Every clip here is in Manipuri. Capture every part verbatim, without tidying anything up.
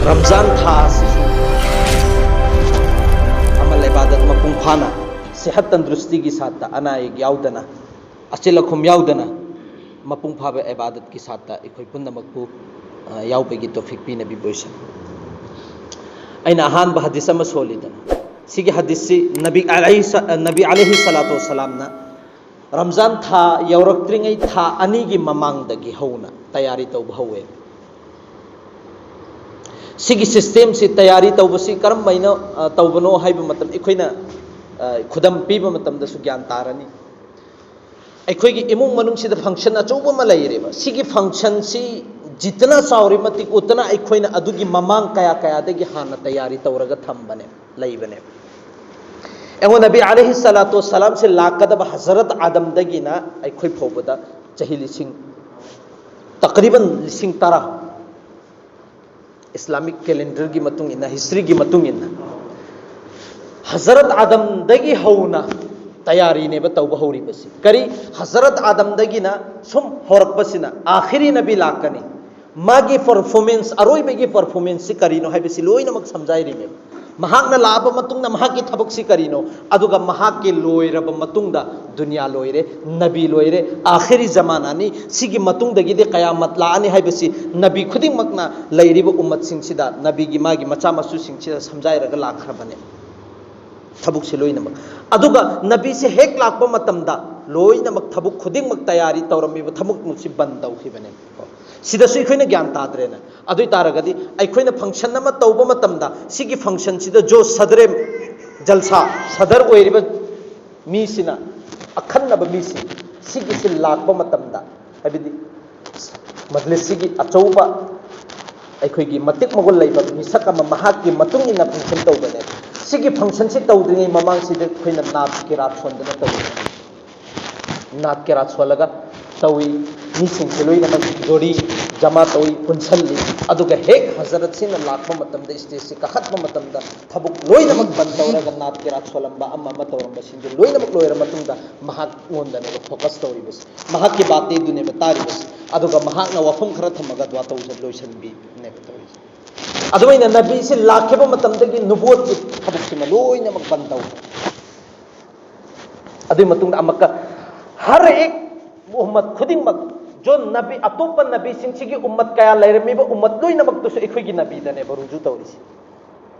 ꯔꯝꯖꯥꯟ ꯊꯥ ꯑꯁꯤꯁꯨ ꯑꯃꯜ ꯏꯕꯥꯗꯠ ꯃꯄꯨꯡ ꯐꯥꯅ, ꯁꯤꯍꯠ ꯇꯟꯗ꯭ꯔꯨꯁꯇꯤꯒꯤ ꯁꯥꯠꯇ, ꯑꯅꯥ ꯑꯌꯦꯛ ꯌꯥꯎꯗꯅ, ꯑꯆꯤꯜ ꯑꯈꯨꯝ ꯌꯥꯎꯗꯅ, ꯃꯄꯨꯡ ꯐꯥꯕ ꯏꯕꯥꯗꯠꯀꯤ ꯁꯥꯠꯇ ꯑꯩꯈꯣꯏ ꯄꯨꯝꯅꯃꯛꯄꯨ, ꯑ, ꯌꯥꯎꯕꯒꯤ ꯇꯣꯐꯤꯛ ꯄꯤꯅꯕꯤꯕ ꯑꯣꯏꯁꯅꯨ꯫ ꯑꯩꯅ ꯑꯍꯥꯟꯕ ꯍꯗꯤꯁ ꯑꯃ ꯁꯣꯜꯂꯤꯗꯅ, ꯁꯤꯒꯤ ꯍꯗꯤꯁꯁꯤ ꯅꯕꯤ ꯑꯂꯩꯍꯤ ꯁ-, ꯅꯕꯤ ꯑꯂꯩꯍꯤ ꯁꯂꯥꯇꯨ ꯋꯁꯁꯂꯥꯝꯅ ꯔꯝꯖꯥꯟ ꯊꯥ ꯌꯧꯔꯛꯇ꯭ꯔꯤꯉꯩ ꯊꯥ ꯑꯅꯤꯒꯤ ꯃꯃꯥꯡꯗꯒꯤ ꯍꯧꯅ ꯇꯌꯥꯔꯤ ꯇꯧꯕ ꯍꯧꯋꯦ꯫ ꯁꯤꯒꯤ ꯁꯤꯁꯇꯦꯝꯁꯤ, ꯇꯌꯥꯔꯤ ꯇꯧꯕꯁꯤ ꯀꯔꯝꯕ ꯍꯥꯏꯅ, ꯑ, ꯇꯧꯕꯅꯣ ꯍꯥꯏꯕ ꯃꯇꯝ ꯑꯩꯈꯣꯏꯅ, ꯑ, ꯈꯨꯗꯝ ꯄꯤꯕ ꯃꯇꯝꯗꯁꯨ ꯒ꯭ꯌꯥꯟ ꯇꯥꯔꯅꯤ꯫ ꯑꯩꯈꯣꯏꯒꯤ ꯏꯃꯨꯡ ꯃꯅꯨꯡꯁꯤꯗ ꯐꯪꯁꯟ ꯑꯆꯧꯕ ꯑꯃ ꯂꯩꯔꯦꯕ꯫ ꯁꯤꯒꯤ ꯐꯪꯁꯟꯁꯤ ꯖꯤꯇꯅ ꯆꯥꯎꯔꯤ ꯃꯇꯤꯛ ꯎꯠꯇꯅ ꯑꯩꯈꯣꯏꯅ ꯑꯗꯨꯒꯤ ꯃꯃꯥꯡ ꯀꯌꯥ ꯀꯌꯥꯗꯒꯤ ꯍꯥꯟꯅ ꯇꯌꯥꯔꯤ ꯇꯧꯔꯒ ꯊꯝꯕꯅꯦ, ꯂꯩꯕꯅꯦ꯫ ꯑꯩꯉꯣꯟ ꯅꯕꯤ ꯑꯂꯩꯍꯤ ꯁꯂꯥꯇꯨ ꯋꯁꯁꯂꯥꯝꯁꯦ ꯂꯥꯛꯀꯗꯕ ꯍꯖꯔꯠ ꯑꯥꯗꯝꯗꯒꯤꯅ ꯑꯩꯈꯣꯏ ꯐꯥꯎꯕꯗ ꯆꯍꯤ ꯂꯤꯁꯤꯡ, ꯇꯀꯔꯤꯕꯟ ꯂꯤꯁꯤꯡ ꯇꯔꯥ꯫ ꯏꯁꯂꯥꯃꯤꯛ ꯀꯦꯂꯦꯟꯗꯔꯒꯤ ꯃꯇꯨꯡ ꯏꯟꯅ, ꯍꯤꯁꯇ꯭ꯔꯤꯒꯤ ꯃꯇꯨꯡ ꯏꯟꯅ, ꯍꯖꯔꯠ ꯑꯥꯗꯝꯗꯒꯤ ꯍꯧꯅ ꯇꯌꯥꯔꯤꯅꯦꯕ ꯇꯧꯕ ꯍꯧꯔꯤꯕꯁꯤ꯫ ꯀꯔꯤ? ꯍꯖꯔꯠ ꯑꯥꯗꯝꯗꯒꯤꯅ ꯁꯨꯝ ꯍꯧꯔꯛꯄꯁꯤꯅ ꯑꯥꯈꯤꯔꯤ ꯅꯕꯤ ꯂꯥꯛꯀꯅꯤ, ꯃꯥꯒꯤ ꯄꯔꯐꯣꯔꯃꯦꯟꯁ, ꯑꯔꯣꯏꯕꯒꯤ ꯄꯔꯐꯣꯔꯃꯦꯟꯁꯁꯤ ꯀꯔꯤꯅꯣ ꯍꯥꯏꯕꯁꯤ ꯂꯣꯏꯅꯃꯛ ꯁꯝꯖꯥꯏꯔꯤꯅꯦꯕ꯫ ꯃꯍꯥꯛꯅ ꯂꯥꯛꯑꯕ ꯃꯇꯨꯡꯗ ꯃꯍꯥꯛꯀꯤ ꯊꯕꯛꯁꯤ ꯀꯔꯤꯅꯣ, ꯑꯗꯨꯒ ꯃꯍꯥꯛꯀꯤ ꯂꯣꯏꯔꯕ ꯃꯇꯨꯡꯗ ꯗꯨꯅꯤꯌꯥ ꯂꯣꯏꯔꯦ, ꯅꯕꯤ ꯂꯣꯏꯔꯦ, ꯑꯥꯈꯤꯔꯤ ꯖꯃꯥꯅꯥꯅꯤ, ꯁꯤꯒꯤ ꯃꯇꯨꯡꯗꯒꯤꯗꯤ ꯀꯌꯥꯃꯠ ꯂꯥꯛꯑꯅꯤ ꯍꯥꯏꯕꯁꯤ ꯅꯕꯤ ꯈꯨꯗꯤꯡꯃꯛꯅ ꯂꯩꯔꯤꯕ ꯎꯝꯃꯠꯁꯤꯡꯁꯤꯗ, ꯅꯕꯤꯒꯤ ꯃꯥꯒꯤ ꯃꯆꯥ ꯃꯁꯨꯁꯤꯡꯁꯤꯗ ꯁꯝꯖꯥꯏꯔꯒ ꯂꯥꯛꯈ꯭ꯔꯕꯅꯦ ꯊꯕꯛꯁꯤ ꯂꯣꯏꯅꯃꯛ꯫ ꯑꯗꯨꯒ ꯅꯕꯤꯁꯦ ꯍꯦꯛ ꯂꯥꯛꯄ ꯃꯇꯝꯗ ꯂꯣꯏꯅꯃꯛ ꯊꯕꯛ ꯈꯨꯗꯤꯡꯃꯛ ꯇꯌꯥꯔꯤ ꯇꯧꯔꯝꯃꯤꯕ ꯊꯕꯛꯃꯛꯁꯤ ꯕꯟ ꯇꯧꯈꯤꯕꯅꯦ꯫ ꯁꯤꯗꯁꯨ ꯑꯩꯈꯣꯏꯅ ꯒ꯭ꯌꯥꯟ ꯇꯥꯗ꯭ꯔꯦꯅ꯫ ꯑꯗꯨ ꯑꯣꯏ ꯇꯥꯔꯒꯗꯤ ꯑꯩꯈꯣꯏꯅ ꯐꯪꯁꯟ ꯑꯃ ꯇꯧꯕ ꯃꯇꯝꯗ ꯁꯤꯒꯤ ꯐꯪꯁꯟꯁꯤꯗ ꯖꯣ ꯁꯗꯔꯦ ꯖꯜꯁꯥ, ꯁꯗꯔ ꯑꯣꯏꯔꯤꯕ ꯃꯤꯁꯤꯅ, ꯑꯈꯟꯅꯕ ꯃꯤꯁꯤꯡ ꯁꯤꯒꯤꯁꯤ ꯂꯥꯛꯄ ꯃꯇꯝꯗ, ꯍꯥꯏꯕꯗꯤ ꯃꯖꯂꯤꯁꯁꯤꯒꯤ ꯑꯆꯧꯕ, ꯑꯩꯈꯣꯏꯒꯤ ꯃꯇꯤꯛ ꯃꯒꯨꯟ ꯂꯩꯕ ꯃꯤꯁꯛ ꯑꯃ ꯃꯍꯥꯛꯀꯤ ꯃꯇꯨꯡ ꯏꯟꯅ ꯐꯪꯁꯟ ꯇꯧꯕꯅꯦ꯫ ꯁꯤꯒꯤ ꯐꯪꯁꯟꯁꯤ ꯇꯧꯗ꯭ꯔꯤꯉꯩ ꯃꯃꯥꯡꯁꯤꯗ ꯑꯩꯈꯣꯏꯅ ꯅꯥꯠ ꯀꯤꯔꯥꯠ ꯁꯣꯟꯗꯅ ꯇꯧꯏ꯫ ꯅꯥꯠ ꯀꯤꯔꯥꯠ ꯁꯣꯜꯂꯒ ꯇꯧꯏ꯫ ꯃꯤꯁꯤꯡꯁꯦ ꯂꯣꯏꯅꯃꯛ ꯖꯣꯔꯤ, ꯖꯃꯥ ꯇꯧꯏ, ꯄꯨꯟꯁꯜꯂꯤ꯫ ꯑꯗꯨꯒ ꯍꯦꯛ ꯍꯖꯔꯠꯁꯤꯅ ꯂꯥꯛꯄ ꯃꯇꯝꯗ, ꯁ꯭ꯇꯦꯖꯁꯤ ꯀꯥꯈꯠꯄ ꯃꯇꯝꯗ, ꯊꯕꯛ ꯂꯣꯏꯅꯃꯛ ꯕꯟ ꯇꯧꯔꯒ, ꯅꯥꯠ ꯀꯤꯔꯥꯠ ꯁꯣꯜꯂꯝꯕ ꯑꯃ ꯑꯃ ꯇꯧꯔꯝꯕꯁꯤꯡꯗꯨ ꯂꯣꯏꯅꯃꯛ ꯂꯣꯏꯔ ꯃꯇꯨꯡꯗ ꯃꯍꯥꯛꯉꯣꯟꯗꯅꯦꯕ ꯐꯣꯀꯁ ꯇꯧꯔꯤꯕꯁꯤ, ꯃꯍꯥꯛꯀꯤ ꯕꯥꯇꯦꯗꯨꯅꯦꯕ ꯇꯥꯔꯤꯕꯁꯤ꯫ ꯑꯗꯨꯒ ꯃꯍꯥꯛꯅ ꯋꯥꯐꯝ ꯈꯔ ꯊꯝꯃꯒ ꯗꯨꯋꯥ ꯇꯧꯖ-, ꯂꯣꯏꯁꯤꯟꯕꯤꯅꯦꯕ ꯇꯧꯔꯤꯁꯤ꯫ ꯑꯗꯨꯃꯥꯏꯅ ꯅꯕꯤꯁꯤ ꯂꯥꯛꯈꯤꯕ ꯃꯇꯝꯗꯒꯤ ꯅꯨꯕꯨꯋꯠꯀꯤ ꯊꯕꯛꯁꯤꯃ ꯂꯣꯏꯅꯃꯛ ꯕꯟ ꯇꯧꯏ꯫ ꯑꯗꯨꯒꯤ ꯃꯇꯨꯡꯗ ꯑꯃꯨꯛꯀ ꯍꯔ ꯑꯦꯛ ꯎꯝꯃꯠ ꯈꯨꯗꯤꯡꯃꯛ, ꯖꯣ ꯅꯕꯤ, ꯑꯇꯣꯞꯄ ꯅꯕꯤꯁꯤꯡꯁꯤꯒꯤ ꯎꯝꯃꯠ ꯀꯌꯥ ꯂꯩꯔꯝꯃꯤꯕ, ꯎꯝꯃꯠ ꯂꯣꯏꯅꯃꯛꯇꯨꯁꯨ ꯑꯩꯈꯣꯏꯒꯤ ꯅꯕꯤꯗꯅꯦꯕ ꯔꯨꯖꯨ ꯇꯧꯔꯤꯁꯤ꯫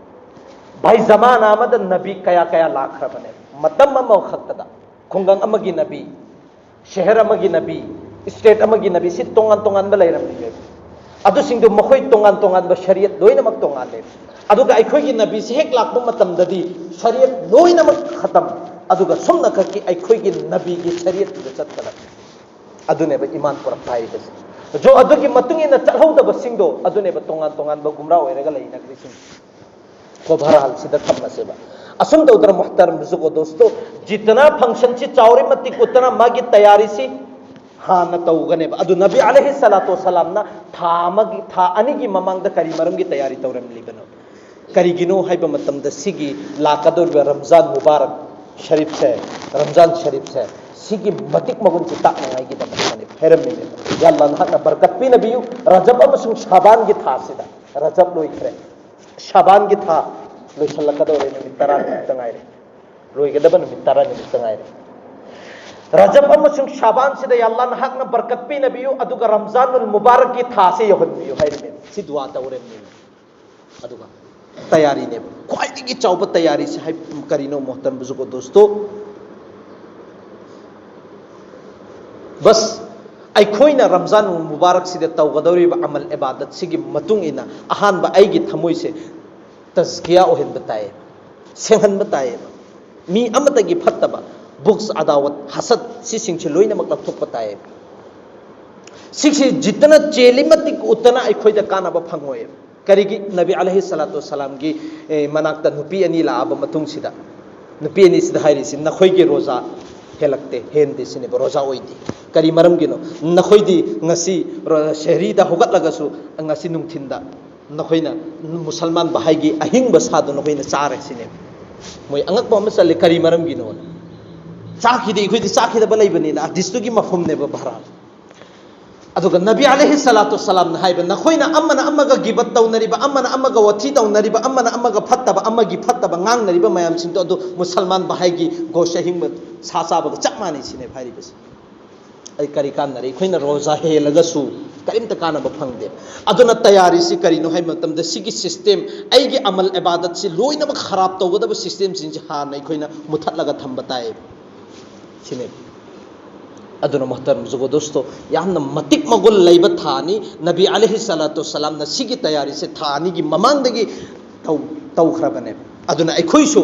ꯚꯥꯏ, ꯖꯃꯥꯅꯥ ꯑꯃꯗ ꯅꯕꯤ ꯀꯌꯥ ꯀꯌꯥ ꯂꯥꯛꯈ꯭ꯔꯕꯅꯦ, ꯃꯇꯝ ꯑꯃꯈꯛꯇꯗ, ꯈꯨꯡꯒꯪ ꯑꯃꯒꯤ ꯅꯕꯤ, ꯁꯍꯔ ꯑꯃꯒꯤ ꯅꯕꯤ, ꯁ꯭ꯇꯦꯠ ꯑꯃꯒꯤ ꯅꯕꯤ, ꯁꯤ ꯇꯣꯉꯥꯟ ꯇꯣꯉꯥꯟꯕ ꯂꯩꯔꯝꯃꯤꯅꯦꯕ꯫ ꯑꯗꯨꯁꯤꯡꯗꯨ ꯃꯈꯣꯏ ꯇꯣꯉꯥꯟ ꯇꯣꯉꯥꯟꯕ ꯁꯔꯤꯌꯠ ꯂꯣꯏꯅꯃꯛ ꯇꯣꯉꯥꯜꯂꯦ꯫ ꯑꯗꯨꯒ ꯑꯩꯈꯣꯏꯒꯤ ꯅꯕꯤꯁꯤ ꯍꯦꯛ ꯂꯥꯛꯄ ꯃꯇꯝꯗꯗꯤ ꯁꯔꯤꯌꯠ ꯂꯣꯏꯅꯃꯛ ꯈꯇꯝ, ꯑꯗꯨꯒ ꯁꯨꯝꯅꯈꯛꯀꯤ ꯑꯩꯈꯣꯏꯒꯤ ꯅꯕꯤꯒꯤ ꯁꯔꯤꯌꯠꯇꯨꯗ ꯆꯠꯀꯗꯕ꯫ ꯑꯗꯨꯅꯦꯕ ꯏꯃꯥꯟ ꯄꯨꯔꯛꯄ ꯍꯥꯏꯕꯁꯦ꯫ ꯖꯣ, ꯑꯗꯨꯒꯤ ꯃꯇꯨꯡ ꯏꯟꯅ ꯆꯠꯍꯧꯗꯕꯁꯤꯡꯗꯣ, ꯑꯗꯨꯅꯦꯕ ꯇꯣꯉꯥꯟ ꯇꯣꯉꯥꯟꯕ ꯒꯨꯝꯔꯥ ꯑꯣꯏꯔꯒ ꯂꯩꯅꯈ꯭ꯔꯤꯁꯤꯡ꯫ ꯀꯣ ꯚꯔꯥꯜꯁꯤꯗ ꯊꯝꯃꯁꯦꯕ꯫ ꯑꯁꯨꯝ ꯇꯧꯗꯅ ꯃꯨꯍꯇꯔꯝ ꯕꯨꯖꯨꯔꯒ ꯗꯣꯁꯇꯣ, ꯖꯤꯇꯅ ꯐꯪꯁꯟꯁꯤ ꯆꯥꯎꯔꯤ ꯃꯇꯤꯛ ꯎꯠꯇꯅ ꯃꯥꯒꯤ ꯇꯌꯥꯔꯤꯁꯤ ꯍꯥꯟꯅ ꯇꯧꯒꯅꯦꯕ꯫ ꯑꯗꯨ ꯅꯕꯤ ꯑꯂꯩꯍꯤ ꯁꯂꯥꯇꯨ ꯋꯁꯂꯥꯝꯅ ꯊꯥ ꯑꯃꯒꯤ, ꯊꯥ ꯑꯅꯤꯒꯤ ꯃꯃꯥꯡꯗ ꯀꯔꯤ ꯃꯔꯝꯒꯤ ꯇꯌꯥꯔꯤ ꯇꯧꯔꯝꯂꯤꯕꯅꯣ? ꯀꯔꯤꯒꯤꯅꯣ ꯍꯥꯏꯕ ꯃꯇꯝꯗ ꯁꯤꯒꯤ ꯂꯥꯛꯀꯗꯧꯔꯤꯕ ꯔꯝꯖꯥꯟ ꯃꯨꯕꯥꯔꯛ ꯁꯔꯤꯐꯁꯦ, ꯔꯝꯖꯥꯟ ꯁꯔꯤꯐꯁꯦ, ꯁꯤꯒꯤ ꯃꯇꯤꯛ ꯃꯒꯨꯟꯁꯤ ꯇꯥꯛꯅꯉꯥꯏꯒꯤꯗꯃꯛꯇꯅꯦ ꯍꯥꯏꯔꯝꯃꯤꯅꯦꯕ꯫ ꯌꯥ ꯑꯜꯂꯥꯍ, ꯅꯍꯥꯛꯅ ꯕꯔꯀꯠ ꯄꯤꯅꯕꯤꯌꯨ꯫ ꯔꯖꯕ ꯑꯃꯁꯨꯡ ꯁꯥꯕꯥꯟꯒꯤ ꯊꯥꯁꯤꯗ, ꯔꯖꯕ ꯂꯣꯏꯈ꯭ꯔꯦ, ꯁꯥꯕꯥꯟꯒꯤ ꯊꯥ ꯂꯣꯏꯁꯤꯜꯂꯛꯀꯗꯧꯔꯦ, ꯅꯨꯃꯤꯠ ꯇꯔꯥꯅꯤꯃꯨꯛꯇ ꯉꯥꯏꯔꯦ, ꯂꯣꯏꯒꯗꯕ ꯅꯨꯃꯤꯠ ꯇꯔꯥꯅꯤꯃꯨꯛꯇ ꯉꯥꯏꯔꯦ꯫ ꯔꯖꯕ ꯑꯃꯁꯨꯡ ꯁꯥꯕꯥꯟꯁꯤꯗ ꯌꯥ ꯑꯜꯂꯥꯍ ꯅꯍꯥꯛꯅ ꯕꯔꯀꯠ ꯄꯤꯅꯕꯤꯌꯨ, ꯑꯗꯨꯒ ꯔꯝꯖꯥꯅꯨꯜ ꯃꯨꯕꯥꯔꯛꯀꯤ ꯊꯥꯁꯤ ꯌꯧꯍꯟꯕꯤꯌꯨ ꯍꯥꯏꯔꯤꯅꯦ꯫ ꯁꯤ ꯗꯨꯋꯥ ꯇꯧꯔꯦ꯫ ꯑꯗꯨꯒ ꯇꯌꯥꯔꯤꯅꯦꯕ, ꯈ꯭ꯋꯥꯏꯗꯒꯤ ꯆꯥꯎꯕ ꯇꯌꯥꯔꯤꯁꯤ ꯍꯥꯏ-, ꯀꯔꯤꯅꯣ ꯃꯣꯍꯇꯔꯝ ꯕꯨꯖꯨꯔꯒ ꯗꯣꯁꯇꯣ? ꯕꯁ, ꯑꯩꯈꯣꯏꯅ ꯔꯝꯖꯥꯟ ꯃꯨꯕꯥꯔꯛꯁꯤꯗ ꯇꯧꯒꯗꯧꯔꯤꯕ ꯑꯃꯜ ꯏꯕꯥꯗꯠꯁꯤꯒꯤ ꯃꯇꯨꯡ ꯏꯟꯅ ꯑꯍꯥꯟꯕ ꯑꯩꯒꯤ ꯊꯃꯣꯏꯁꯦ ꯇꯖꯀꯤꯌꯥ ꯑꯣꯏꯍꯟꯕ ꯇꯥꯏꯌꯦꯕ, ꯁꯦꯡꯍꯟꯕ ꯇꯥꯏꯌꯦꯕ꯫ ꯃꯤ ꯑꯃꯠꯇꯒꯤ ꯐꯠꯇꯕ, ꯕꯨꯒꯖ, ꯑꯗꯥꯋꯠ, ꯍꯁꯗ, ꯁꯤꯁꯤꯡꯁꯦ ꯂꯣꯏꯅꯃꯛ ꯂꯧꯊꯣꯛꯄ ꯇꯥꯏꯌꯦꯕ꯫ ꯁꯤꯁꯦ ꯖꯤꯠꯇꯅ ꯆꯦꯜꯂꯤ ꯃꯇꯤꯛ ꯎꯠꯇꯅ ꯑꯩꯈꯣꯏꯗ ꯀꯥꯟꯅꯕ ꯐꯪꯉꯣꯏꯕ꯫ ꯀꯔꯤꯒꯤ? ꯅꯕꯤ ꯑꯂꯩꯍꯤ ꯁꯂꯥꯇꯨ ꯋꯁꯂꯥꯝꯒꯤ, ꯑꯦ, ꯃꯅꯥꯛꯇ ꯅꯨꯄꯤ ꯑꯅꯤ ꯂꯥꯛꯑꯕ ꯃꯇꯨꯡꯁꯤꯗ, ꯅꯨꯄꯤ ꯑꯅꯤꯁꯤꯗ ꯍꯥꯏꯔꯤꯁꯤ, "ꯅꯈꯣꯏꯒꯤ ꯔꯣꯖꯥ ꯍꯦꯜꯂꯛꯇꯦ, ꯍꯦꯟꯗꯦ ꯁꯤꯅꯦꯕ, ꯔꯣꯖꯥ ꯑꯣꯏꯗꯦ꯫ ꯀꯔꯤ ꯃꯔꯝꯒꯤꯅꯣ? ꯅꯈꯣꯏꯗꯤ ꯉꯁꯤ ꯔꯣ-, ꯁꯦꯍꯔꯤꯗ ꯍꯧꯒꯠꯂꯒꯁꯨ ꯉꯁꯤ ꯅꯨꯡꯊꯤꯟꯗ ꯅꯈꯣꯏꯅ ꯃꯨꯁꯜꯃꯥꯟ ꯚꯍꯥꯏꯒꯤ ꯑꯍꯤꯡꯕ ꯁꯥꯗꯣ ꯅꯈꯣꯏꯅ ꯆꯥꯔꯦ ꯁꯤꯅꯦꯕ꯫ ꯃꯣꯏ ꯑꯉꯛꯄ ꯑꯃ ꯆꯠꯂꯦ, ꯀꯔꯤ ꯃꯔꯝꯒꯤꯅꯣ? ꯆꯥꯈꯤꯗꯦ, ꯑꯩꯈꯣꯏꯗꯤ ꯆꯥꯈꯤꯗꯕ ꯂꯩꯕꯅꯤꯅ, ꯍꯗꯤꯁꯇꯨꯒꯤ ꯃꯐꯍꯨꯝꯅꯦꯕ ꯕꯍꯔꯍꯥꯜ꯫ ꯑꯗꯨꯒ ꯅꯕꯤ ꯑꯂꯩꯍꯤ ꯁꯂꯥꯇꯨ ꯁꯂꯥꯝꯅ ꯍꯥꯏꯕ, ꯅꯈꯣꯏꯅ ꯑꯃꯅ ꯑꯃꯒ ꯒꯤꯕꯠ ꯇꯧꯅꯔꯤꯕ, ꯑꯃꯅ ꯑꯃꯒ ꯋꯥꯊꯤ ꯇꯧꯅꯔꯤꯕ, ꯑꯃꯅ ꯑꯃꯒ ꯐꯠꯇꯕ, ꯑꯃꯒꯤ ꯐꯠꯇꯕ ꯉꯥꯡꯅꯔꯤꯕ ꯃꯌꯥꯝꯁꯤꯡꯗꯣ, ꯑꯗꯨ ꯃꯨꯁꯜꯃꯥꯟ ꯚꯍꯥꯏꯒꯤ ꯒꯣꯁ ꯑꯍꯤꯡꯕ ꯁꯥ ꯆꯥꯕꯒ ꯆꯞ ꯃꯥꯟꯅꯩ ꯁꯤꯅꯦꯕ ꯍꯥꯏꯔꯤꯕꯁꯦ꯫ ꯑꯩ ꯀꯔꯤ ꯀꯥꯟꯅꯔꯦ? ꯑꯩꯈꯣꯏꯅ ꯔꯣꯖꯥ ꯍꯦꯜꯂꯒꯁꯨ ꯀꯔꯤꯝꯇ ꯀꯥꯟꯅꯕ ꯐꯪꯗꯦ꯫ ꯑꯗꯨꯅ ꯇꯌꯥꯔꯤꯁꯤ ꯀꯔꯤꯅꯣ ꯍꯥꯏꯕ ꯃꯇꯝꯗ, ꯁꯤꯒꯤ ꯁꯤꯁꯇꯦꯝ, ꯑꯩꯒꯤ ꯑꯃꯜ ꯑꯦꯕꯥꯗꯠꯁꯤ ꯂꯣꯏꯅꯃꯛ ꯈꯔꯥꯞ ꯇꯧꯒꯗꯕ ꯁꯤꯁꯇꯦꯝꯁꯤꯡꯁꯤ ꯍꯥꯟꯅ ꯑꯩꯈꯣꯏꯅ ꯃꯨꯊꯠꯂꯒ ꯊꯝꯕ ꯇꯥꯏ ꯁꯤꯅꯦ꯫ ꯑꯗꯨꯅ ꯃꯨꯍꯇꯔꯝ ꯖꯨꯒꯣ ꯗꯣꯁꯇꯣ, ꯌꯥꯝꯅ ꯃꯇꯤꯛ ꯃꯒꯨꯟ ꯂꯩꯕ ꯊꯥꯅꯤ꯫ ꯅꯕꯤ ꯑꯂꯩꯍꯤ ꯁꯂꯥꯇꯨ ꯁꯂꯥꯝꯅ ꯁꯤꯒꯤ ꯇꯌꯥꯔꯤꯁꯦ ꯊꯥ ꯑꯅꯤꯒꯤ ꯃꯃꯥꯡꯗꯒꯤ ꯇꯧ-, ꯇꯧꯈ꯭ꯔꯕꯅꯦ꯫ ꯑꯗꯨꯅ ꯑꯩꯈꯣꯏꯁꯨ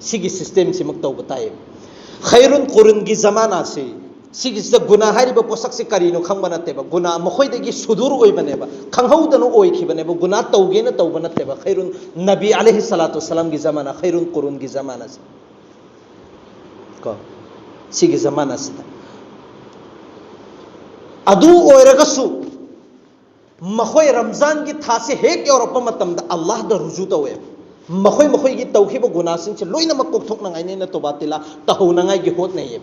ꯁꯤꯒꯤ ꯁꯤꯁꯇꯦꯝꯁꯤꯃꯛ ꯇꯧꯕ ꯇꯥꯏ꯫ ꯈꯩꯔꯨꯟ ꯀꯨꯔꯨꯟꯒꯤ ꯖꯃꯥꯅꯥꯁꯤ, ꯁꯤꯒꯤꯁꯤꯗ ꯒꯨꯅꯥ ꯍꯥꯏꯔꯤꯕ ꯄꯣꯠꯁꯛꯁꯤ ꯀꯔꯤꯅꯣ ꯈꯪꯕ ꯅꯠꯇꯦꯕ꯫ ꯒꯨꯅꯥ ꯃꯈꯣꯏꯗꯒꯤ ꯁꯨꯗꯨꯔ ꯑꯣꯏꯕꯅꯦꯕ, ꯈꯪꯍꯧꯗꯅ ꯑꯣꯏꯈꯤꯕꯅꯦꯕ, ꯒꯨꯅꯥ ꯇꯧꯒꯦꯅ ꯇꯧꯕ ꯅꯠꯇꯦꯕ꯫ ꯈꯩꯔꯨꯟ, ꯅꯕꯤ ꯑꯂꯩꯍꯤ ꯁꯂꯥꯇꯨ ꯁꯂꯥꯝꯒꯤ ꯖꯃꯥꯅꯥ, ꯈꯩꯔꯨꯟ ꯀꯨꯔꯨꯟꯒꯤ ꯖꯃꯥꯅꯥꯁꯤ ꯀꯣ, ꯁꯤꯒꯤ ꯖꯃꯥꯅꯥꯁꯤꯗ꯫ ꯑꯗꯨ ꯑꯣꯏꯔꯒꯁꯨ ꯃꯈꯣꯏ ꯔꯝꯖꯥꯟꯒꯤ ꯊꯥꯁꯦ ꯍꯦꯛ ꯌꯧꯔꯛꯄ ꯃꯇꯝꯗ ꯑꯜꯂꯥꯍꯗ ꯔꯨꯖꯨ ꯇꯧꯋꯦ꯫ ꯃꯈꯣꯏ ꯃꯈꯣꯏꯒꯤ ꯇꯧꯈꯤꯕ ꯒꯨꯅꯥꯁꯤꯡꯁꯦ ꯂꯣꯏꯅꯃꯛ ꯀꯣꯛꯊꯣꯛꯅꯉꯥꯏꯅꯦꯅ ꯇꯣꯕꯥ ꯇꯤꯂꯥ ꯇꯧꯍꯧꯅꯉꯥꯏꯒꯤ ꯍꯣꯠꯅꯩꯌꯦ꯫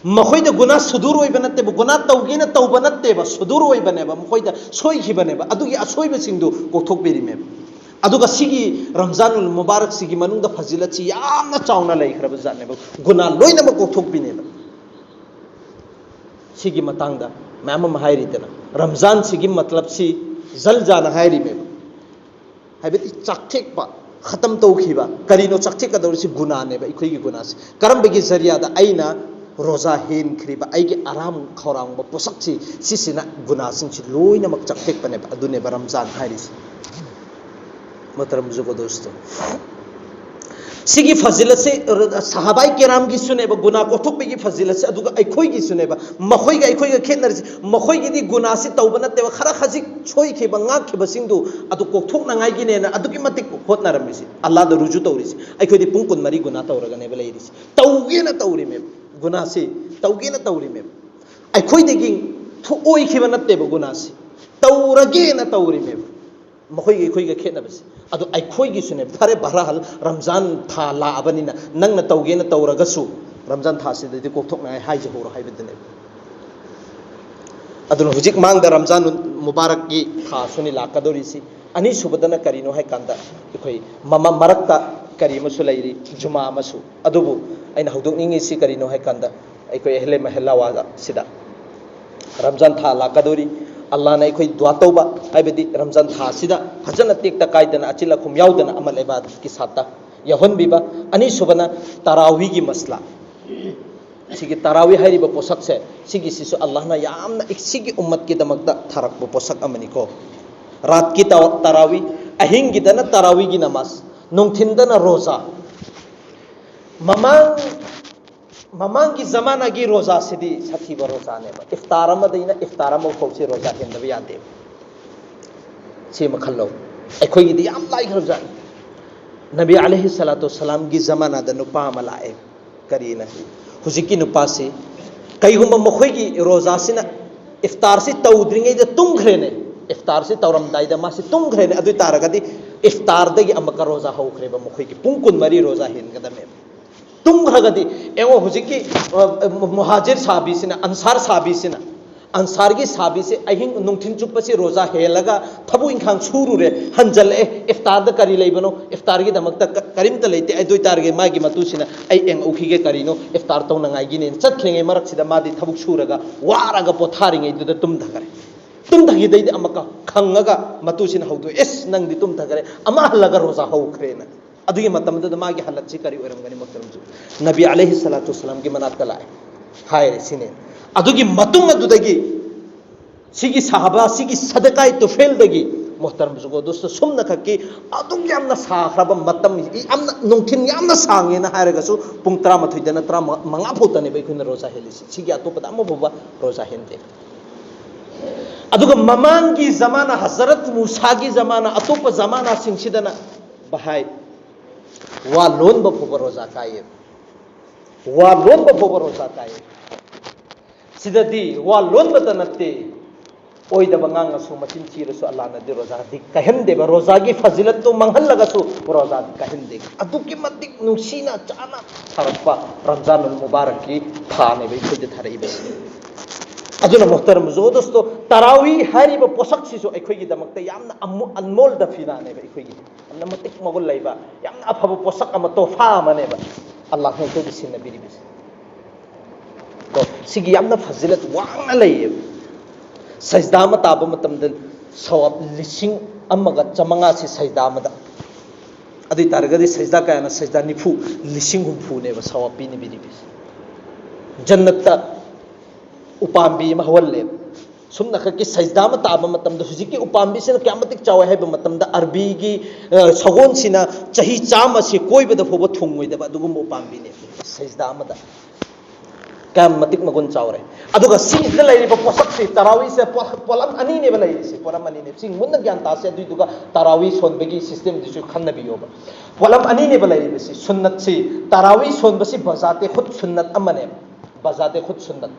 ꯃꯈꯣꯏꯗ ꯒꯨꯅꯥ ꯁꯨꯗꯨꯔ ꯑꯣꯏꯕ ꯅꯠꯇꯦꯕ, ꯒꯨꯅꯥ ꯇꯧꯒꯦꯅ ꯇꯧꯕ ꯅꯠꯇꯦꯕ, ꯁꯨꯗꯨꯔ ꯑꯣꯏꯕꯅꯦꯕ, ꯃꯈꯣꯏꯗ ꯁꯣꯏꯈꯤꯕꯅꯦꯕ, ꯑꯗꯨꯒꯤ ꯑꯁꯣꯏꯕꯁꯤꯡꯗꯨ ꯀꯣꯛꯊꯣꯛꯄꯤꯔꯤꯃꯦꯕ꯫ ꯑꯗꯨꯒ ꯁꯤꯒꯤ ꯔꯝꯖꯥꯟ ꯎꯜ ꯃꯨꯕꯥꯔꯛꯁꯤꯒꯤ ꯃꯅꯨꯡꯗ ꯐꯖꯤꯂꯠꯁꯤ ꯌꯥꯝꯅ ꯆꯥꯎꯅ ꯂꯩꯈ꯭ꯔꯕ ꯖꯥꯠꯅꯦꯕ, ꯒꯨꯅꯥ ꯂꯣꯏꯅꯃꯛ ꯀꯣꯛꯊꯣꯛꯄꯤꯅꯦꯕ꯫ ꯁꯤꯒꯤ ꯃꯇꯥꯡꯗ ꯃꯌꯥꯝ ꯑꯃ ꯍꯥꯏꯔꯤꯗꯅ, ꯔꯝꯖꯥꯟꯁꯤꯒꯤ ꯃꯇꯂꯕꯁꯤ ꯖꯜꯖꯥꯅ ꯍꯥꯏꯔꯤꯃꯦꯕ, ꯍꯥꯏꯕꯗꯤ ꯆꯥꯛꯊꯦꯛꯄ, ꯈꯇꯝ ꯇꯧꯈꯤꯕ꯫ ꯀꯔꯤꯅꯣ ꯆꯥꯛꯊꯦꯛꯀꯗꯧꯔꯤꯁꯤ? ꯒꯨꯅꯥꯅꯦꯕ, ꯑꯩꯈꯣꯏꯒꯤ ꯒꯨꯅꯥꯁꯤ꯫ ꯀꯔꯝꯕꯒꯤ ꯖꯔꯤꯌꯥꯗ? ꯑꯩꯅ ꯔꯣꯖꯥ ꯍꯦꯟꯈ꯭ꯔꯤꯕ, ꯑꯩꯒꯤ ꯑꯔꯥꯝ ꯈꯧꯔꯥꯡꯕ ꯄꯣꯠꯁꯛꯁꯤ, ꯁꯤꯁꯤꯅ ꯒꯨꯅꯥꯁꯤꯡꯁꯤ ꯂꯣꯏꯅꯃꯛ ꯆꯥꯛꯊꯦꯛꯄꯅꯦꯕ꯫ ꯑꯗꯨꯅꯦꯕ ꯔꯝꯖꯥꯟ ꯍꯥꯏꯔꯤꯁꯤ꯫ ꯃꯨꯍꯇꯔꯝ ꯖꯨꯒꯣ ꯗꯣꯁꯇꯣ, ꯁꯤꯒꯤ ꯐꯖꯤꯜ ꯑꯁꯤ ꯁꯍꯥꯕꯥꯏ ꯀꯦꯔꯥꯝꯒꯤꯁꯨꯅꯦꯕ, ꯒꯨꯅꯥ ꯀꯣꯛꯊꯣꯛꯄꯒꯤ ꯐꯖꯤꯜ ꯑꯁꯤ, ꯑꯗꯨꯒ ꯑꯩꯈꯣꯏꯒꯤꯁꯨꯅꯦꯕ꯫ ꯃꯈꯣꯏꯒ ꯑꯩꯈꯣꯏꯒ ꯈꯦꯠꯅꯔꯤꯁꯤ, ꯃꯈꯣꯏꯒꯤꯗꯤ ꯒꯨꯅꯥꯁꯤ ꯇꯧꯕ ꯅꯠꯇꯦꯕ, ꯈꯔ ꯈꯖꯤꯛ ꯁꯣꯏꯈꯤꯕ, ꯉꯥꯛꯈꯤꯕꯁꯤꯡꯗꯨ ꯑꯗꯨ ꯀꯣꯛꯊꯣꯛꯅꯉꯥꯏꯒꯤꯅꯦꯅ ꯑꯗꯨꯛꯀꯤ ꯃꯇꯤꯛ ꯍꯣꯠꯅꯔꯝꯃꯤꯁꯤ, ꯑꯜꯂꯥꯗ ꯔꯨꯖꯨ ꯇꯧꯔꯤꯁꯤ꯫ ꯑꯩꯈꯣꯏꯗꯤ ꯄꯨꯡ ꯀꯨꯟꯃꯔꯤ ꯒꯨꯅꯥ ꯇꯧꯔꯒꯅꯦꯕ ꯂꯩꯔꯤꯁꯤ, ꯇꯧꯒꯦꯅ ꯇꯧꯔꯤꯃꯦꯕ꯫ ꯒꯨꯅꯥꯁꯤ ꯇꯧꯒꯦꯅ ꯇꯧꯔꯤꯃꯦꯕ꯫ ꯑꯩꯈꯣꯏꯗꯒꯤ ꯊꯣꯛꯑꯣꯏꯈꯤꯕ ꯅꯠꯇꯦꯕ ꯒꯨꯅꯥꯁꯤ, ꯇꯧꯔꯒꯦꯅ ꯇꯧꯔꯤꯃꯦꯕ꯫ ꯃꯈꯣꯏꯒꯤ ꯑꯩꯈꯣꯏꯒ ꯈꯦꯠꯅꯕꯁꯦ꯫ ꯑꯗꯣ ꯑꯩꯈꯣꯏꯒꯤꯁꯨꯅꯦ, ꯐꯔꯦ ꯕꯍꯔꯍꯥꯜ, ꯔꯝꯖꯥꯟ ꯊꯥ ꯂꯥꯛꯑꯕꯅꯤꯅ ꯅꯪꯅ ꯇꯧꯒꯦꯅ ꯇꯧꯔꯒꯁꯨ ꯔꯝꯖꯥꯟ ꯊꯥꯁꯤꯗꯗꯤ ꯀꯣꯛꯊꯣꯛꯅꯉꯥꯏ ꯍꯥꯏꯖꯍꯧꯔꯣ ꯍꯥꯏꯕꯗꯨꯅꯦꯕ꯫ ꯑꯗꯨꯅ ꯍꯧꯖꯤꯛ ꯃꯥꯡꯗ ꯔꯝꯖꯥꯟ ꯃꯨꯕꯥꯔꯛꯀꯤ ꯊꯥꯁꯨꯅꯤ ꯂꯥꯛꯀꯗꯧꯔꯤꯁꯤ꯫ ꯑꯅꯤꯁꯨꯕꯗꯅ ꯀꯔꯤꯅꯣ ꯍꯥꯏ ꯀꯥꯟꯗ, ꯑꯩꯈꯣꯏ ꯃꯃ-, ꯃꯔꯛꯇ ꯀꯔꯤ ꯑꯃꯁꯨ ꯂꯩꯔꯤ, ꯖꯨꯃꯥ ꯑꯃꯁꯨ꯫ ꯑꯗꯨꯕꯨ ꯑꯩꯅ ꯍꯧꯗꯣꯛꯅꯤꯡꯉꯤꯁꯤ ꯀꯔꯤꯅꯣ ꯍꯥꯏ ꯀꯥꯟꯗ, ꯑꯩꯈꯣꯏ ꯑꯍꯂꯦ ꯃꯍꯜꯂꯥꯋꯥꯗ ꯁꯤꯗ ꯔꯝꯖꯥꯟ ꯊꯥ ꯂꯥꯛꯀꯗꯧꯔꯤ꯫ ꯑꯜꯂꯥꯅ ꯑꯩꯈꯣꯏ ꯗꯨꯋꯥ ꯇꯧꯕ, ꯍꯥꯏꯕꯗꯤ ꯔꯝꯖꯥꯟ ꯊꯥ ꯑꯁꯤꯗ ꯐꯖꯅ ꯇꯦꯛꯇ ꯀꯥꯏꯗꯅ, ꯑꯆꯤꯜ ꯑꯈꯨꯝ ꯌꯥꯎꯗꯅ ꯑꯃꯜ ꯏꯕꯥꯗꯠꯀꯤ ꯁꯥꯠꯇ ꯌꯥꯎꯍꯟꯕꯤꯕ꯫ ꯑꯅꯤꯁꯨꯕꯅ ꯇꯔꯥꯋꯤꯒꯤ ꯃꯁꯂꯥ꯫ ꯁꯤꯒꯤ ꯇꯔꯥꯋꯤ ꯍꯥꯏꯔꯤꯕ ꯄꯣꯠꯁꯛꯁꯦ, ꯁꯤꯒꯤꯁꯤꯁꯨ ꯑꯜꯂꯥꯍꯅ ꯌꯥꯝꯅ ꯁꯤꯒꯤ ꯎꯝꯃꯠꯀꯤꯗꯃꯛꯇ ꯊꯥꯔꯛꯄ ꯄꯣꯠꯁꯛ ꯑꯃꯅꯤꯀꯣ꯫ ꯔꯥꯠꯀꯤ ꯇ-, ꯇꯔꯥꯋꯤ, ꯑꯍꯤꯡꯒꯤꯗꯅ ꯇꯔꯥꯋꯤꯒꯤ ꯅꯃꯥꯖ, ꯅꯨꯡꯊꯤꯟꯗꯅ ꯔꯣꯖꯥ꯫ ꯃꯃꯥꯡ, ꯃꯃꯥꯡꯒꯤ ꯖꯃꯥꯅꯥꯒꯤ ꯔꯣꯖꯥꯁꯤꯗꯤ ꯁꯥꯊꯤꯕ ꯔꯣꯖꯥꯅꯦꯕ꯫ ꯏꯐꯇꯥꯔ ꯑꯃꯗꯩꯅ ꯏꯐꯇꯥꯔ ꯑꯃ ꯐꯥꯎꯁꯤ ꯔꯣꯖꯥ ꯍꯦꯟꯗꯕ ꯌꯥꯗꯦꯕ꯫ ꯁꯤꯃ ꯈꯜꯂꯧ꯫ ꯑꯩꯈꯣꯏꯒꯤꯗꯤ ꯌꯥꯝ ꯂꯥꯏꯈ꯭ꯔꯕꯖꯥꯠꯅꯤ꯫ ꯅꯕꯤ ꯑꯂꯩꯍꯤ ꯁꯂꯥꯇꯨ ꯁꯂꯥꯝꯒꯤ ꯖꯃꯥꯅꯥꯗ ꯅꯨꯄꯥ ꯑꯃ ꯂꯥꯛꯑꯦ꯫ ꯀꯔꯤꯅ? ꯍꯧꯖꯤꯛꯀꯤ ꯅꯨꯄꯥꯁꯤ, ꯀꯩꯒꯨꯝꯕ ꯃꯈꯣꯏꯒꯤ ꯔꯣꯖꯥꯁꯤꯅ ꯏꯐꯇꯥꯔꯁꯤ ꯇꯧꯗ꯭ꯔꯤꯉꯩꯗ ꯇꯨꯝꯈ꯭ꯔꯦꯅꯦ, ꯏꯐꯇꯥꯔꯁꯤ ꯇꯧꯔꯝꯗꯥꯏꯗ ꯃꯥꯁꯤ ꯇꯨꯝꯈ꯭ꯔꯦꯅꯦ, ꯑꯗꯨ ꯑꯣꯏ ꯇꯥꯔꯒꯗꯤ ꯏꯐꯇꯥꯔꯗꯒꯤ ꯑꯃꯨꯛꯀ ꯔꯣꯖꯥ ꯍꯧꯈ꯭ꯔꯦꯕ, ꯃꯈꯣꯏꯒꯤ ꯄꯨꯡ ꯀꯨꯟꯃꯔꯤ ꯔꯣꯖꯥ ꯍꯦꯟꯒꯗꯕꯅꯦꯕ꯫ ꯇꯨꯝꯈ꯭ꯔꯒꯗꯤ, ꯌꯦꯡꯉꯣ, ꯍꯧꯖꯤꯛꯀꯤ, ꯑ, ꯃꯨꯍꯥꯖꯤꯔ ꯁꯥꯕꯤꯁꯤꯅ, ꯑꯟꯁꯥꯔ ꯁꯥꯕꯤꯁꯤꯅ, ꯑꯟꯁꯥꯔꯒꯤ ꯁꯥꯕꯤꯁꯦ ꯑꯍꯤꯡ ꯅꯨꯡꯊꯤꯟ ꯆꯨꯞꯄꯁꯤ ꯔꯣꯖꯥ ꯍꯦꯜꯂꯒ ꯊꯕꯛ ꯏꯪꯈꯥꯡ ꯁꯨꯔꯨꯔꯦ, ꯍꯟꯖꯜꯂꯛꯑꯦ, ꯏꯐꯇꯥꯔꯗ ꯀꯔꯤ ꯂꯩꯕꯅꯣ? ꯏꯐꯇꯥꯔꯒꯤꯗꯃꯛꯇ ꯀ-, ꯀꯔꯤꯝꯇ ꯂꯩꯇꯦ꯫ ꯑꯗꯨ ꯑꯣꯏꯇꯥꯔꯒꯗꯤ ꯃꯥꯒꯤ ꯃꯇꯨꯁꯤꯅ, "ꯑꯩ ꯌꯦꯡꯉꯛꯎꯈꯤꯒꯦ, ꯀꯔꯤꯅꯣ ꯏꯐꯇꯥꯔ ꯇꯧꯅꯉꯥꯏꯒꯤꯅꯦꯅ" ꯆꯠꯈ꯭ꯔꯤꯉꯩ ꯃꯔꯛꯁꯤꯗ ꯃꯥꯗꯤ ꯊꯕꯛ ꯁꯨꯔꯒ ꯋꯥꯔꯒ ꯄꯣꯊꯥꯔꯤꯉꯩꯗꯨꯗ ꯇꯨꯝꯊꯈꯔꯦ꯫ ꯇꯨꯝꯊꯈꯤꯗꯩꯗꯤ ꯑꯃꯨꯛꯀ ꯈꯪꯉꯒ ꯃꯇꯨꯁꯤꯅ ꯍꯧꯗꯣꯛꯑꯦ, "ꯑꯦꯁ, ꯅꯪꯗꯤ ꯇꯨꯝꯊꯈꯔꯦ, ꯑꯃ ꯍꯜꯂꯒ ꯔꯣꯖꯥ ꯍꯧꯈ꯭ꯔꯦꯅ"꯫ ꯑꯗꯨꯒꯤ ꯃꯇꯝꯗꯨꯗ ꯃꯥꯒꯤ ꯍꯥꯂꯠꯁꯤ ꯀꯔꯤ ꯑꯣꯏꯔꯝꯒꯅꯤ? ꯃꯨꯍꯇꯔꯝꯁꯨ, ꯅꯕꯤ ꯑꯂꯩꯍꯤ ꯁꯂꯥꯇꯨ ꯁꯂꯥꯝꯒꯤ ꯃꯅꯥꯛꯇ ꯂꯥꯛꯑꯦ, ꯍꯥꯏꯔꯦ ꯁꯤꯅꯦ꯫ ꯑꯗꯨꯒꯤ ꯃꯇꯨꯡ ꯑꯗꯨꯗꯒꯤ ꯁꯤꯒꯤ ꯁꯍꯥꯕꯥ, ꯁꯤꯒꯤ ꯁꯗꯀꯥꯏ ꯇꯨꯐꯦꯜꯗꯒꯤ ꯃꯣꯍꯇꯔꯝ ꯖꯨꯒꯣ ꯗꯣꯁꯇꯣ, ꯁꯨꯝꯅ ꯈꯛꯀꯤ ꯑꯗꯨꯛ ꯌꯥꯝꯅ ꯁꯥꯈ꯭ꯔꯕ ꯃꯇꯝ, ꯌꯥꯝꯅ ꯅꯨꯡꯊꯤꯜ ꯌꯥꯝꯅ ꯁꯥꯡꯉꯦꯅ ꯍꯥꯏꯔꯒꯁꯨ, ꯄꯨꯡ ꯇꯔꯥꯃꯥꯊꯣꯏꯗꯅ ꯇꯔꯥꯃꯉꯥ ꯐꯥꯎꯗꯅꯦꯕ ꯑꯩꯈꯣꯏꯅ ꯔꯣꯖꯥ ꯍꯦꯜꯂꯤꯁꯤ꯫ ꯁꯤꯒꯤ ꯑꯇꯣꯞꯄꯗ ꯑꯃ ꯐꯥꯎꯕ ꯔꯣꯖꯥ ꯍꯦꯟꯗꯦ꯫ ꯑꯗꯨꯒ ꯃꯃꯥꯡꯒꯤ ꯖꯃꯥꯅꯥ, ꯍꯖꯔꯠ ꯃꯨꯁꯥꯒꯤ ꯖꯃꯥꯅꯥ, ꯑꯇꯣꯞꯄ ꯖꯃꯥꯅꯥꯁꯤꯡꯁꯤꯗꯅ ꯚꯥꯏ, ꯋꯥ ꯂꯣꯟꯕ ꯐꯥꯎꯕ ꯔꯣꯖꯥ ꯀꯥꯏꯌꯦꯕ꯫ ꯋꯥ ꯂꯣꯟꯕ ꯐꯥꯎꯕ ꯔꯣꯖꯥ ꯀꯥꯏꯌꯦꯕ꯫ ꯁꯤꯗꯗꯤ ꯋꯥ ꯂꯣꯟꯕꯇ ꯅꯠꯇꯦ, ꯑꯣꯏꯗꯕ ꯉꯥꯡꯉꯁꯨ, ꯃꯆꯤꯟ ꯊꯤꯔꯁꯨ, ꯑꯜꯂꯥꯅꯗꯤ ꯔꯣꯖꯥꯗꯤ ꯀꯥꯏꯍꯟꯗꯦꯕ꯫ ꯔꯣꯖꯥꯒꯤ ꯐꯖꯤꯂꯠꯇꯣ ꯃꯥꯡꯍꯜꯂꯒꯁꯨ ꯔꯣꯖꯥꯗꯤ ꯀꯥꯏꯍꯟꯗꯦ꯫ ꯑꯗꯨꯛꯀꯤ ꯃꯇꯤꯛ ꯅꯨꯡꯁꯤꯅ ꯆꯥꯅ ꯊꯥꯔꯛꯄ ꯔꯝꯖꯥꯅꯨꯜ ꯃꯨꯕꯥꯔꯛꯀꯤ ꯊꯥꯅꯦꯕ ꯑꯩꯈꯣꯏꯗ ꯊꯥꯔꯛꯏꯕꯁꯤ꯫ ꯑꯗꯨꯅ ꯃꯣꯍꯇꯔꯝ ꯖꯨꯒꯣ ꯗꯣꯁꯇꯣ, ꯇꯔꯥꯋꯤ ꯍꯥꯏꯔꯤꯕ ꯄꯣꯠꯁꯛꯁꯤꯁꯨ ꯑꯩꯈꯣꯏꯒꯤꯗꯃꯛꯇ ꯌꯥꯝꯅ ꯑꯃꯨ-, ꯑꯟꯃꯣꯜ ꯗꯐꯤꯅꯥꯅꯦꯕ꯫ ꯑꯩꯈꯣꯏꯒꯤ ꯌꯥꯝꯅ ꯃꯇꯤꯛ ꯃꯒꯨꯟ ꯂꯩꯕ, ꯌꯥꯝꯅ ꯑꯐꯕ ꯄꯣꯠꯁꯛ ꯑꯃ, ꯇꯣꯐꯥ ꯑꯃꯅꯦꯕ ꯑꯜꯂꯥꯍꯅ ꯑꯩꯈꯣꯏꯗ ꯁꯤꯟꯅꯕꯤꯔꯤꯕꯁꯦ꯫ ꯀꯣ, ꯁꯤꯒꯤ ꯌꯥꯝꯅ ꯐꯖꯤꯂꯠ ꯋꯥꯡꯅ ꯂꯩꯌꯦꯕ꯫ ꯁꯖꯗꯥ ꯑꯃ ꯇꯥꯕ ꯃꯇꯝꯗ ꯁꯋꯥꯕ ꯂꯤꯁꯤꯡ ꯑꯃꯒ ꯆꯥꯃꯉꯥꯁꯤ ꯁꯖꯗꯥ ꯑꯃꯗ꯫ ꯑꯗꯨ ꯑꯣꯏ ꯇꯥꯔꯒꯗꯤ ꯁꯖꯗꯥ ꯀꯌꯥꯅ? ꯁꯖꯗꯥ ꯅꯤꯐꯨ, ꯂꯤꯁꯤꯡ ꯍꯨꯝꯐꯨꯅꯦꯕ ꯁꯋꯥꯕ ꯄꯤꯅꯕꯤꯔꯤꯕꯁꯦ꯫ ꯖꯟꯅꯠꯇ ꯎꯄꯥꯝꯕꯤ ꯑꯃ ꯍꯧꯍꯜꯂꯦꯕ꯫ ꯁꯨꯝꯅꯈꯛꯀꯤ ꯁꯖꯗꯥ ꯑꯃ ꯇꯥꯕ ꯃꯇꯝꯗ, ꯍꯧꯖꯤꯛꯀꯤ ꯎꯄꯥꯝꯕꯤꯁꯤꯅ ꯀꯌꯥꯝ ꯃꯇꯤꯛ ꯆꯥꯎꯋꯦ ꯍꯥꯏꯕ ꯃꯇꯝꯗ, ꯑꯔꯕꯤꯒꯤ, ꯑ, ꯁꯒꯣꯜꯁꯤꯅ ꯆꯍꯤ ꯆꯥꯝꯃꯁꯤ ꯀꯣꯏꯕꯗ ꯐꯥꯎꯕ ꯊꯨꯡꯉꯣꯏꯗꯕ ꯑꯗꯨꯒꯨꯝꯕ ꯎꯄꯥꯝꯕꯤꯅꯦ꯫ ꯁꯖꯗꯥ ꯑꯃꯗ ꯀꯌꯥꯝ ꯃꯇꯤꯛ ꯃꯒꯨꯟ ꯆꯥꯎꯔꯦ꯫ ꯑꯗꯨꯒ ꯁꯤꯁꯤꯗ ꯂꯩꯔꯤꯕ ꯄꯣꯠꯁꯛꯁꯤ, ꯇꯔꯥꯋꯤꯁꯦ ꯄꯣ-, ꯄꯣꯠꯂꯝ ꯑꯅꯤꯅꯦꯕ ꯂꯩꯔꯤꯁꯦ, ꯄꯣꯠꯂꯝ ꯑꯅꯤꯅꯦꯕ꯫ ꯁꯤ ꯃꯨꯟꯅ ꯒ꯭ꯌꯥꯟ ꯇꯥꯁꯦ, ꯑꯗꯨꯏꯗꯨꯒ ꯇꯔꯥꯋꯤ ꯁꯣꯟꯕꯒꯤ ꯁꯤꯁꯇꯦꯝꯗꯨꯁꯨ ꯈꯟꯅꯕꯤꯌꯣꯕ꯫ ꯄꯣꯠꯂꯝ ꯑꯅꯤꯅꯦꯕ ꯂꯩꯔꯤꯕꯁꯤ꯫ ꯁꯨꯟꯅꯠꯁꯤ, ꯇꯔꯥꯋꯤ ꯁꯣꯟꯕꯁꯤ ꯕꯖꯥꯇꯦ ꯈꯨꯠ ꯁꯨꯟꯅꯠ ꯑꯃꯅꯦꯕ, ꯕꯖꯥꯇꯦ ꯈꯨꯠ ꯁꯨꯟꯅꯠ꯫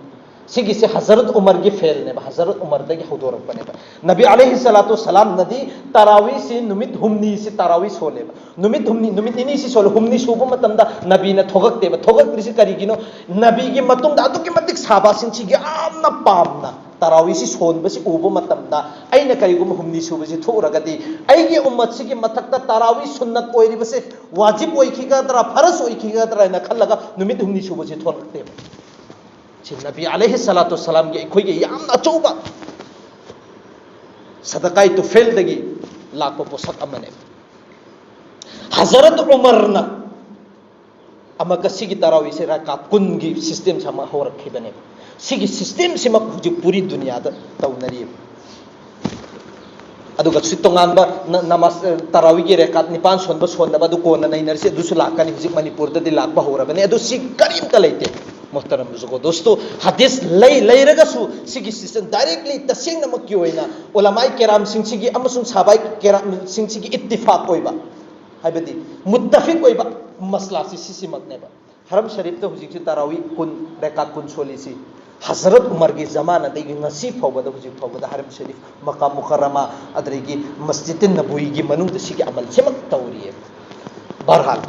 ꯁꯤꯒꯤꯁꯦ ꯍꯖꯔꯠ ꯎꯃꯔꯒꯤ ꯐꯦꯜꯅꯦꯕ, ꯍꯖꯔꯠ ꯎꯃꯔꯗꯒꯤ ꯍꯧꯗꯣꯔꯛꯄꯅꯦꯕ꯫ ꯅꯕꯤ ꯑꯂꯩꯍꯤ ꯁꯂꯥꯇꯨ ꯁꯂꯥꯝꯅꯗꯤ ꯇꯔꯥꯋꯤꯁꯤ ꯅꯨꯃꯤꯠ ꯍꯨꯝꯅꯤꯁꯤ ꯇꯔꯥꯋꯤ ꯁꯣꯜꯂꯦꯕ꯫ ꯅꯨꯃꯤꯠ ꯍꯨꯝꯅꯤ, ꯅꯨꯃꯤꯠ ꯅꯤꯅꯤꯁꯤ ꯁꯣꯜꯂꯦ, ꯍꯨꯝꯅꯤ ꯁꯨꯕ ꯃꯇꯝꯗ ꯅꯕꯤꯅ ꯊꯣꯛꯂꯛꯇꯦꯕ꯫ ꯊꯣꯛꯂꯛꯇ꯭ꯔꯤꯁꯤ ꯀꯔꯤꯒꯤꯅꯣ? ꯅꯕꯤꯒꯤ ꯃꯇꯨꯡꯗ ꯑꯗꯨꯛꯀꯤ ꯃꯇꯤꯛ ꯁꯍꯥꯕꯥꯁꯤꯡꯁꯤ ꯌꯥꯝꯅ ꯄꯥꯝꯅ ꯇꯔꯥꯋꯤꯁꯤ ꯁꯣꯟꯕꯁꯤ ꯎꯕ ꯃꯇꯝꯗ, ꯑꯩꯅ ꯀꯔꯤꯒꯨꯝꯕ ꯍꯨꯝꯅꯤ ꯁꯨꯕꯁꯤ ꯊꯣꯛꯎꯔꯒꯗꯤ, ꯑꯩꯒꯤ ꯎꯝꯃꯠꯁꯤꯒꯤ ꯃꯊꯛꯇ ꯇꯔꯥꯋꯤ ꯁꯨꯟꯅꯠ ꯑꯣꯏꯔꯤꯕꯁꯦ ꯋꯥꯖꯤꯕ ꯑꯣꯏꯈꯤꯒꯗ꯭ꯔꯥ, ꯐꯔꯖ ꯑꯣꯏꯈꯤꯒꯗ꯭ꯔꯥ ꯍꯥꯏꯅ ꯈꯜꯂꯒ ꯅꯨꯃꯤꯠ ꯍꯨꯝꯅꯤ ꯁꯨꯕꯁꯤ ꯊꯣꯛꯂꯛꯇꯦꯕ꯫ ꯁꯤ ꯅꯕꯤ ꯑꯂꯩꯍꯤ ꯁꯂꯥꯇꯨ ꯁꯂꯥꯝꯒꯤ ꯑꯩꯈꯣꯏꯒꯤ ꯌꯥꯝꯅ ꯑꯆꯧꯕ ꯁꯗꯀꯥꯏ ꯇꯨꯐꯦꯜꯗꯒꯤ ꯂꯥꯛꯄ ꯄꯣꯠꯁꯛ ꯑꯃꯅꯦ꯫ ꯍꯖꯔꯠ ꯎꯃꯔꯅ ꯑꯃꯨꯛꯀ ꯁꯤꯒꯤ ꯇꯔꯥꯋꯤꯁꯦ ꯔꯀꯥꯠ ꯀꯨꯟꯒꯤ ꯁꯤꯁꯇꯦꯝꯁꯦ ꯑꯃ ꯍꯧꯔꯛꯈꯤꯕꯅꯦꯕ꯫ ꯁꯤꯒꯤ ꯁꯤꯁꯇꯦꯝꯁꯤꯃꯛ ꯍꯧꯖꯤꯛ ꯄꯨꯔꯤ ꯗꯨꯅꯤꯌꯥꯗ ꯇꯧꯅꯔꯤꯕ꯫ ꯑꯗꯨꯒ ꯁꯤ ꯇꯣꯉꯥꯟꯕ ꯅ- ꯅꯃꯥꯖ ꯑ, ꯇꯔꯥꯋꯤꯒꯤ ꯔꯦꯀꯥꯠ ꯅꯤꯄꯥꯟ ꯁꯣꯟꯕ ꯁꯣꯟꯗꯕ ꯑꯗꯨ ꯀꯣꯟꯅ ꯅꯩꯅꯔꯁꯤ, ꯑꯗꯨꯁꯨ ꯂꯥꯛꯀꯅꯤ꯫ ꯍꯧꯖꯤꯛ ꯃꯅꯤꯄꯨꯔꯗꯗꯤ ꯂꯥꯛꯄ ꯍꯧꯔꯕꯅꯤ, ꯑꯗꯨ ꯁꯤ ꯀꯔꯤꯝꯇ ꯂꯩꯇꯦ꯫ ꯃꯣꯍꯇꯔꯝ ꯕꯨꯖꯨꯔꯒꯣ ꯗꯣꯁꯇꯣ, ꯍꯗꯤꯁ ꯂꯩ ꯂꯩꯔꯒꯁꯨ ꯁꯤꯒꯤ ꯁꯤꯁꯇꯦꯝ ꯗꯥꯏꯔꯦꯛꯂꯤ ꯇꯁꯦꯡꯅꯃꯛꯀꯤ ꯑꯣꯏꯅ ꯎꯂꯃꯥꯏ ꯀꯦꯔꯥꯝꯁꯤꯡꯁꯤꯒꯤ ꯑꯃꯁꯨꯡ ꯁꯥꯕꯥꯏ ꯀꯦꯔꯥꯝꯁꯤꯡꯁꯤꯒꯤ ꯏꯠꯇꯤꯐꯥꯛ ꯑꯣꯏꯕ, ꯍꯥꯏꯕꯗꯤ ꯃꯨꯠꯇꯐꯤꯛ ꯑꯣꯏꯕ ꯃꯁꯂꯥꯁꯤ ꯁꯤꯁꯤꯃꯛꯅꯦꯕ꯫ ꯍꯔꯝ ꯁꯔꯤꯐꯇ ꯍꯧꯖꯤꯛꯁꯤ ꯇꯔꯥꯋꯤ ꯀꯨꯟ, ꯔꯦꯀꯥꯠ ꯀꯨꯟ ꯁꯣꯜꯂꯤꯁꯤ ꯍꯖꯔꯠ ꯎꯃꯔꯒꯤ ꯖꯃꯥꯅꯗꯒꯤ ꯉꯁꯤ ꯐꯥꯎꯕꯗ, ꯍꯧꯖꯤꯛ ꯐꯥꯎꯕꯗ ꯍꯔꯝ ꯁꯔꯤꯐ, ꯃꯀꯥ ꯃꯨꯀꯔꯔꯃ, ꯑꯗꯨꯗꯒꯤ ꯃꯁꯖꯤꯗ ꯅꯕꯋꯤꯒꯤ ꯃꯅꯨꯡꯗ ꯁꯤꯒꯤ ꯑꯃꯜꯁꯤꯃꯛ ꯇꯧꯔꯤꯑꯕ꯫ ꯕꯍꯔꯍꯥꯜ,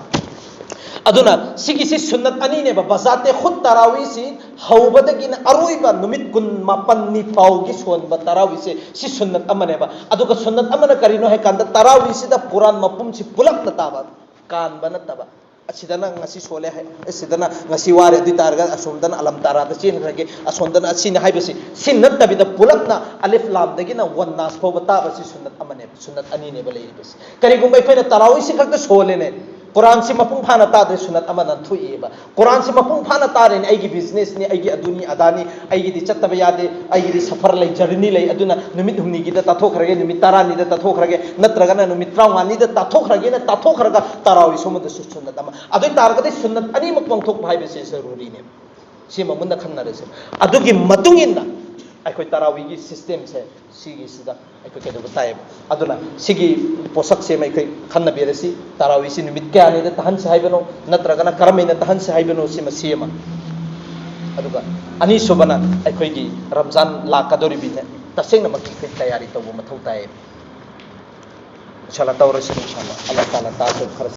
ꯑꯗꯨꯅ ꯁꯤꯒꯤꯁꯤ ꯁꯨꯟꯅꯠ ꯑꯅꯤꯅꯦꯕ꯫ ꯕꯖꯥꯇꯦ ꯈꯨꯠ ꯇꯔꯥꯋꯤꯁꯤ ꯍꯧꯕꯗꯒꯤꯅ ꯑꯔꯣꯏꯕ ꯅꯨꯃꯤꯠ ꯀꯨꯟ ꯃꯥꯄꯟꯅꯤ ꯐꯥꯎꯒꯤ ꯁꯣꯟꯕ ꯇꯔꯥꯋꯤꯁꯦ ꯁꯤ ꯁꯨꯟꯅꯠ ꯑꯃꯅꯦꯕ꯫ ꯑꯗꯨꯒ ꯁꯨꯟꯅꯠ ꯑꯃꯅ ꯀꯔꯤꯅꯣ ꯍꯥꯏ ꯀꯥꯟꯗ, ꯇꯔꯥꯋꯤꯁꯤꯗ ꯀꯨꯔꯥꯟ ꯃꯄꯨꯝꯁꯤ ꯄꯨꯂꯞꯅ ꯇꯥꯕ, ꯀꯥꯟꯕ ꯅꯠꯇꯕ꯫ ꯑꯁꯤꯗꯅ ꯉꯁꯤ ꯁꯣꯜꯂꯦ ꯍꯥꯏ, ꯑꯁꯤꯗꯅ ꯉꯁꯤ ꯋꯥꯔꯦ, ꯑꯗꯨ ꯑꯣꯏ ꯇꯥꯔꯒ ꯑꯁꯣꯝꯗꯅ ꯑꯂꯝ ꯇꯥꯔꯥꯗ ꯆꯦꯟꯈ꯭ꯔꯒꯦ, ꯑꯁꯣꯝꯗꯅ ꯑꯁꯤꯅꯤ ꯍꯥꯏꯕꯁꯤ, ꯁꯤ ꯅꯠꯇꯕꯤꯗ ꯄꯨꯂꯞꯅ ꯑꯂꯤꯐ ꯂꯥꯝꯗꯒꯤꯅ ꯋꯟ ꯅꯥꯁ ꯐꯥꯎꯕ ꯇꯥꯕꯁꯤ ꯁꯨꯟꯅꯠ ꯑꯃꯅꯦꯕ, ꯁꯨꯟꯅꯠ ꯑꯅꯤꯅꯦꯕ ꯂꯩꯔꯤꯕꯁꯤ꯫ ꯀꯔꯤꯒꯨꯝꯕ ꯑꯩꯈꯣꯏꯅ ꯇꯔꯥꯋꯤꯁꯤ ꯈꯛꯇ ꯁꯣꯜꯂꯦꯅꯦ, ꯀꯨꯔꯥꯟꯁꯤ ꯃꯄꯨꯡ ꯐꯥꯅ ꯇꯥꯗ꯭ꯔꯦ, ꯁꯨꯟꯅꯠ ꯑꯃ ꯅꯥꯟꯊꯣꯛꯏꯑꯕ꯫ ꯀꯨꯔꯥꯟꯁꯤ ꯃꯄꯨꯡ ꯐꯥꯅ ꯇꯥꯔꯦꯅꯦ, ꯑꯩꯒꯤ ꯕꯤꯖꯤꯅꯦꯁꯅꯤ, ꯑꯩꯒꯤ ꯑꯗꯨꯅꯤ ꯑꯗꯥꯅꯤ, ꯑꯩꯒꯤꯗꯤ ꯆꯠꯇꯕ ꯌꯥꯗꯦ, ꯑꯩꯒꯤꯗꯤ ꯁꯐꯔ ꯂꯩ, ꯖꯔꯅꯤ ꯂꯩ, ꯑꯗꯨꯅ ꯅꯨꯃꯤꯠ ꯍꯨꯝꯅꯤꯒꯤꯗ ꯇꯥꯊꯣꯛꯈ꯭ꯔꯒꯦ, ꯅꯨꯃꯤꯠ ꯇꯔꯥꯅꯤꯗ ꯇꯥꯊꯣꯛꯈ꯭ꯔꯒꯦ, ꯅꯠꯇ꯭ꯔꯒꯅ ꯅꯨꯃꯤꯠ ꯇꯔꯥꯃꯉꯥꯅꯤꯗ ꯇꯥꯊꯣꯛꯈ꯭ꯔꯒꯦꯅ ꯇꯥꯊꯣꯛꯈ꯭ꯔꯒ ꯇꯔꯥꯋꯤ ꯁꯣꯝꯗꯁꯨ ꯁꯨꯟꯅꯠ ꯑꯃ꯫ ꯑꯗꯨ ꯑꯣꯏ ꯇꯥꯔꯒꯗꯤ ꯁꯨꯟꯅꯠ ꯑꯅꯤꯃꯛ ꯄꯥꯡꯊꯣꯛꯄ ꯍꯥꯏꯕꯁꯤ ꯖꯔꯨꯔꯤꯅꯦꯕ꯫ ꯁꯤꯃ ꯃꯨꯟꯅ ꯈꯟꯅꯔꯁꯦ꯫ ꯑꯗꯨꯒꯤ ꯃꯇꯨꯡ ꯏꯟꯅ ꯑꯩꯈꯣꯏ ꯇꯔꯥꯋꯤꯒꯤ ꯁꯤꯁꯇꯦꯝꯁꯦ ꯁꯤꯒꯤꯁꯤꯗ ꯑꯩꯈꯣꯏ ꯀꯩꯗꯧꯕ ꯇꯥꯏꯌꯦꯕ꯫ ꯑꯗꯨꯅ ꯁꯤꯒꯤ ꯄꯣꯠꯁꯛꯁꯦ ꯑꯃ ꯑꯩꯈꯣꯏ ꯈꯟꯅꯕꯤꯔꯁꯤ, ꯇꯔꯥꯋꯤꯁꯤ ꯅꯨꯃꯤꯠ ꯀꯌꯥꯅꯤꯗ ꯇꯥꯍꯟꯁꯤ ꯍꯥꯏꯕꯅꯣ, ꯅꯠꯇ꯭ꯔꯒꯅ ꯀꯔꯝꯍꯥꯏꯅ ꯇꯥꯍꯟꯁꯤ ꯍꯥꯏꯕꯅꯣ, ꯁꯤꯃ ꯁꯤ ꯑꯃ꯫ ꯑꯗꯨꯒ ꯑꯅꯤꯁꯨꯕꯅ ꯑꯩꯈꯣꯏꯒꯤ ꯔꯝꯖꯥꯟ ꯂꯥꯛꯀꯗꯧꯔꯤꯕꯅꯤꯅ ꯇꯁꯦꯡꯅꯃꯛꯀꯤ ꯑꯩꯈꯣꯏ ꯇꯌꯥꯔꯤ ꯇꯧꯕ ꯃꯊꯧ ꯇꯥꯏꯌꯦꯕ꯫ ꯏꯟꯁꯥꯜꯂꯥ ꯇꯧꯔꯁꯤ, ꯏꯟꯁꯥꯜꯂꯥ꯫ ꯑꯜꯂꯥꯍ ꯇꯥꯂꯥ ꯇꯥꯁꯨ ꯈꯔ